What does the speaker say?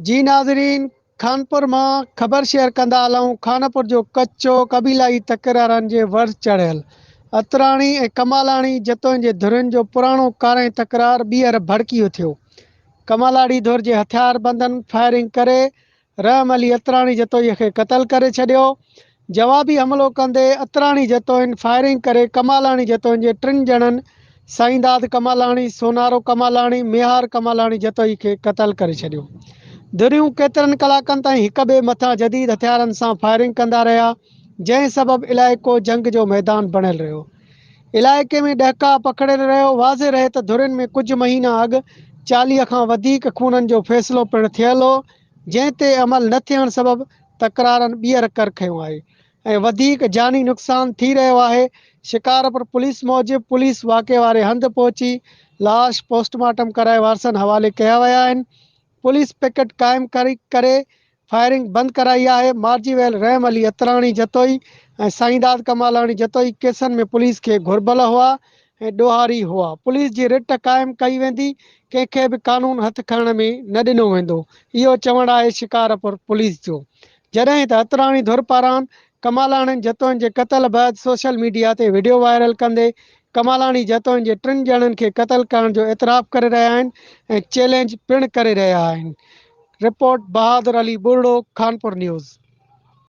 جي ناظرين خانپور مان خبر شيئر ڪندا هلون خانپور جو ڪچو قبيلائي تڪرارن جي ور چڙهيل عطراڻي ۽ ڪمالاڻي جتوئين جي ڌرين جو پراڻو ڪارنهن تڪرار ٻيهر ڀڙڪي اٿيو ڪمالاڙي ڌر جي هٿياربندن فائرنگ ڪري رحم علي عطراڻي جتوئي کي قتل ڪري ڇڏيو. جوابي حملو ڪندي عطراڻي جتوئين فائرنگ ڪري ڪمالاڻي جتوئين جي ٽن ڄڻن سائينداد ڪمالاڻي، سونارو ڪمالاڻي، ميهار ڪمالاڻي جتوئي کي قتل ڪري ڇڏيو. ڌريون ڪيترن ڪلاڪن تائين هڪ ٻئي مٿان جديد هٿيارن سان فائرنگ ڪندا رهيا، جنهن سبب علائقو جنگ جو ميدان بڻيل رهيو. علائقي ۾ ڏهڪاء پکڙيل رهيو. واضح رهي ته ڌرين ۾ ڪجهه مهينا اڳ 40 کان وڌيڪ خونن جو فيصلو پڻ ٿيل هو، جنهن تي عمل نه ٿيڻ سبب تڪرارن ٻيهر ڪر کنيو آهي ۽ وڌيڪ جاني نقصان ٿي رهيو آهي. شڪارپور پوليس موجب پوليس واقعي واري هنڌ پهچي لاش پوسٽ مارٽم ڪرائي وارثن حوالي ڪيا ويا آهن. پوليس پڪٽ قائم ڪري فائرنگ بند ڪرائي آهي، مارجي ويل رحم علي عطراڻي جتوئي ۽ سائينداد ڪمالاڻي جتوئي ڪيسن ۾ پوليس کي گهربل هئا ۽ ڏوهاري هئا، پوليس جي رٽ قائم ڪئي ويندي، ڪنهن کي به قانون هٿ کڻڻ ۾ نه ڏنو ويندو، اهو چوڻ آهي شڪارپور پوليس جو، جڏهن ته عطراڻي ڌر پاران ڪمالاڻين جتوئين جي قتل بعد سوشل ميڊيا تي وڊيو وائرل ڪندي ڪمالاڻي جتوئين جي ٽن ڄڻن کي قتل ڪرڻ جو اعتراف ڪري رهيا آهن ۽ چئلينج پڻ ڪري رهيا آهن، رپورٽ، بهادر علي ٻرڙو، خانپور نيوز.